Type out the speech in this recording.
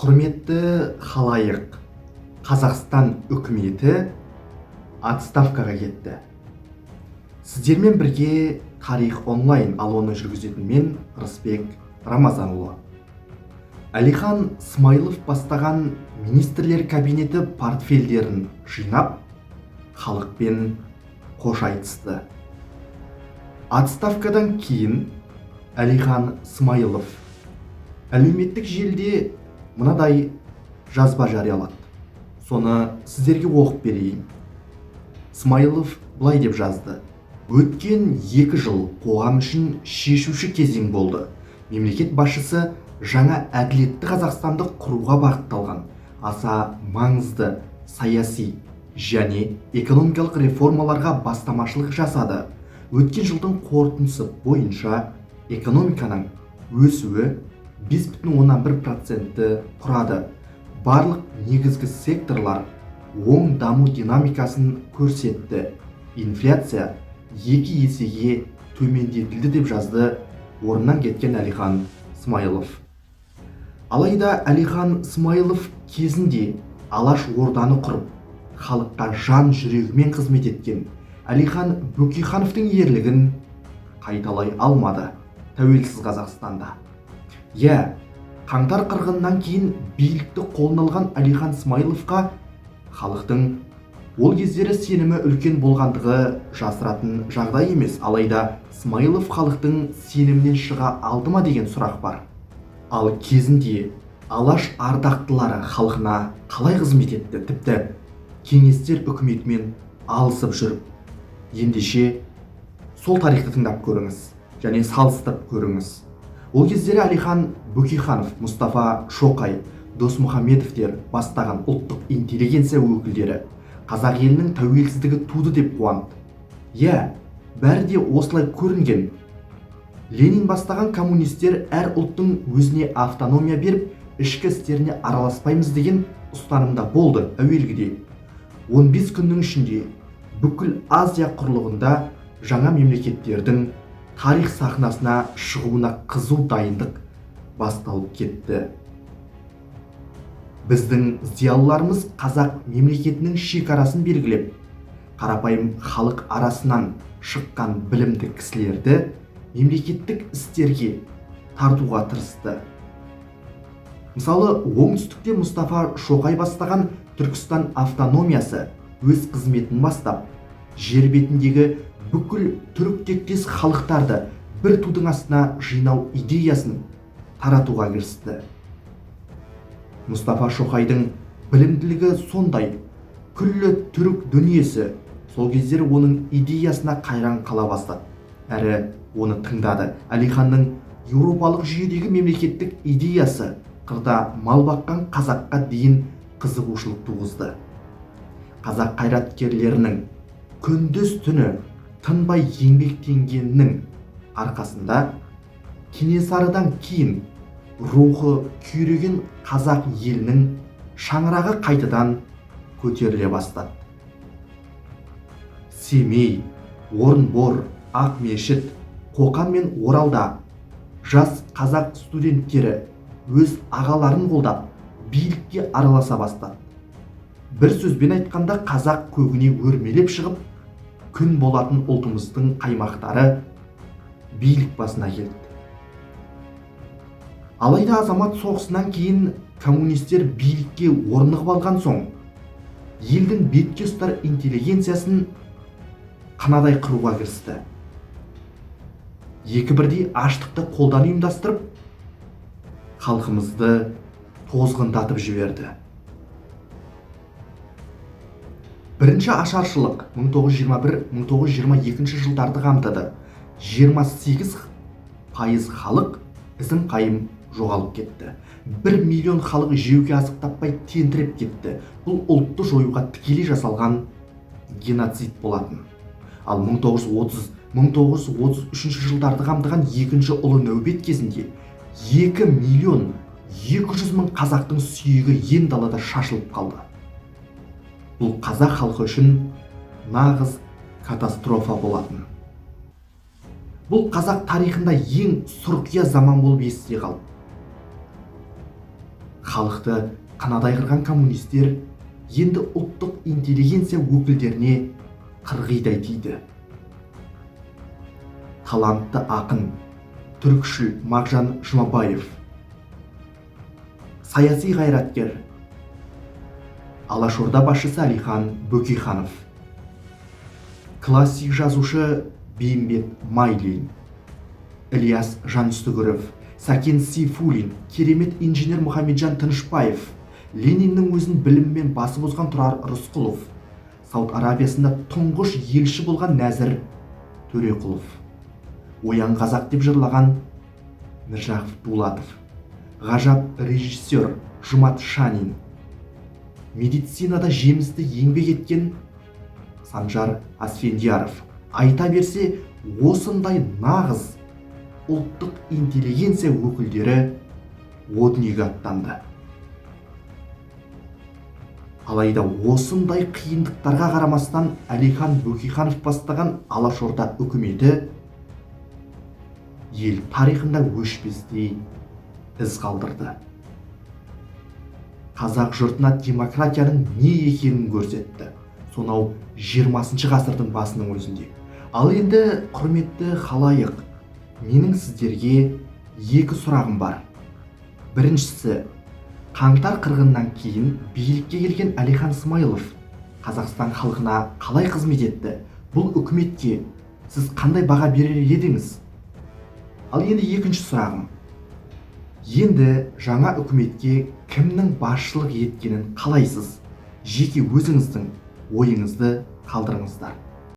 Құрметті халайық, Қазақстан үкіметі отставкаға кетті. Сіздермен бірге Тарих онлайн, ал оны жүргізетін мен, Рысбек Рамазанұлы. Әлихан Смайылов бастаған министрлер кабинеті портфельдерін жинап, халықпен қош айтысты. Отставкадан кейін Әлихан Смайылов әлеуметтік желіде мынадай жазба жариялады. Соны сіздерге оқып берейін. Смайылов былай деп жазды: «Өткен 2 жыл қоғам үшін шешуші кезең болды. Мемлекет басшысы жаңа әділетті Қазақстанды құруға бағытталған аса маңызды саяси және экономикалық реформаларға бастамашылық жасады. Өткен жылдың қорытындысы бойынша экономиканың өсуі 5,1%-ті құрады. Барлық негізгі секторлар оң даму динамикасын көрсетті. Инфляция 2 есеге төмендетілді», деп жазды орнынан кеткен Әлихан Смайылов. Алайда Әлихан Смайылов кезінде Алаш орданы құрып, халыққа жан жүрегімен қызмет еткен Әлихан Бөкейхановтың ерлігін қайталай алмады тәуелсіз Қазақстанда. Иә, қаңтар қырғынынан кейін билікті қолына алған Әлихан Смайыловқа халықтың ол кездері сенімі үлкен болғандығы жасыратын жағдай емес. Алайда Смайылов халықтың сенімінен шыға алды ма деген сұрақ бар. Ал кезінде Алаш ардақтылары халқына қалай қызмет етті, тіпті кеңестер үкіметімен алысып жүріп? Ендеше сол тарихты тыңдап көріңіз және салыстырып көріңіз. Ол кездері Әлихан Бөкейханов, Мұстафа Шоқай, Досмұхамедовтер бастаған ұлттық интеллигенция өкілдері қазақ елінің тәуелсіздігі туды деп қуанды. Иә, бәрі де осылай көрінген. Ленин бастаған коммунистер әр ұлттың өзіне автономия беріп, ішкі істеріне араласпаймыз деген ұстанымда болды әуелгіде. 15 күннің ішінде бүкіл Азия құрлығында жаңа мемлекеттердің тарих сахнасына шығуына қызу дайындық басталып кетті. Біздің зиялыларымыз қазақ мемлекетінің шекарасын белгілеп, қарапайым халық арасынан шыққан білімді кісілерді мемлекеттік істерге тартуға тырысты. Мысалы, оңтүстікте Мұстафа Шоқай бастаған Түркістан автономиясы өз қызметін бастап, жер бетіндегі бүкіл түрік тектес халықтарды бір тудың астына жинау идеясын таратуға кірісті. Мұстафа Шоқайдың білімділігі сондай, күллі түрік дүниесі сол кездері оның идеясына қайран қала бастады, әрі оны тыңдады. Әлиханның еуропалық жүйедегі мемлекеттік идеясы қырда мал баққан қазаққа дейін қызығушылық туғызды. Қазақ қайраткерлерінің күндіз түні тынбай еңбектенгенінің арқасында Кенесарыдан кейін рухы күйреген қазақ елінің шаңырағы қайтадан көтеріле бастады. Семей, Орынбор, Ақмешіт, Қоқан мен Оралда жас қазақ студенттері өз ағаларын қолдап, билікке араласа бастады. Бір сөзбен айтқанда, қазақ көгіне өрмелеп шығып, күн болатын ұлтымыздың қаймақтары билік басына келді. Алайда азамат соғысынан кейін коммунистер билікке орнығып алған соң, елдің бетке ұстар интеллигенциясын қынадай қыруға кірісті. Екі бірдей аштықты қолдан ұйымдастырып, халқымызды тозғындатып жіберді. Бірінші ашаршылық 1921-1922 жылдарды қамтыды. 28% халық ізім қайым жоғалып кетті. 1 миллион халық жеуге азық таппай тентіреп кетті. Бұл ұлтты жоюға тікелей жасалған геноцид болатын. Ал 1930-1933 жылдарды қамтыған екінші ұлы нәубет кезінде 2 миллион 200 мың қазақтың сүйегі ен далада шашылып қалды. Бұл қазақ халқы үшін нағыз катастрофа болатын. Бұл қазақ тарихында ең сұрқия заман болып есте қалды. Халықты қынадай қырған коммунистер енді ұлттық интеллигенция өкілдеріне қырғидай тиді. Талантты ақын, түркішіл Мағжан Жұмабаев, саяси қайраткер, Алашорда басшысы Әлихан Бөкейханов, классик жазушы Бейімбет Майлин, Ілияс Жансүгіров, Сәкен Сейфуллин, керемет инженер Мұхамеджан Тынышбаев, Лениннің өзін біліммен басып озған Тұрар Рысқұлов, Сауд Арабиясында тұңғыш елші болған Нәзір Төреқұлов, Оян қазақ деп жырлаған Міржақып Дулатов, ғажап режиссер Жұмат Шанин, медицинада жемісті еңбек еткен Санжар Асфендияров. Айта берсе, осындай нағыз ұлттық интеллигенция өкілдері о дүниеге аттанды. Алайда осындай қиындықтарға қарамастан Әлихан Бөкейханов бастаған Алашорда үкіметі ел тарихында өшпестей із қалдырды. Қазақ жұртына демократияның не екенін көрсетті. Сонау 20 ғасырдың басының өзінде. Ал енді, құрметті халайық, менің сіздерге екі сұрағым бар. Біріншісі, қаңтар қырғыннан кейін билікке келген Әлихан Смайылов Қазақстан халқына қалай қызмет етті? Бұл үкіметке сіз қандай баға берер едіңіз? Ал енді екінші сұрағым. Енді жаңа үкіметке кімнің басшылық еткенін қалайсыз? Жеке өзіңіздің ойыңызды қалдырыңыздар.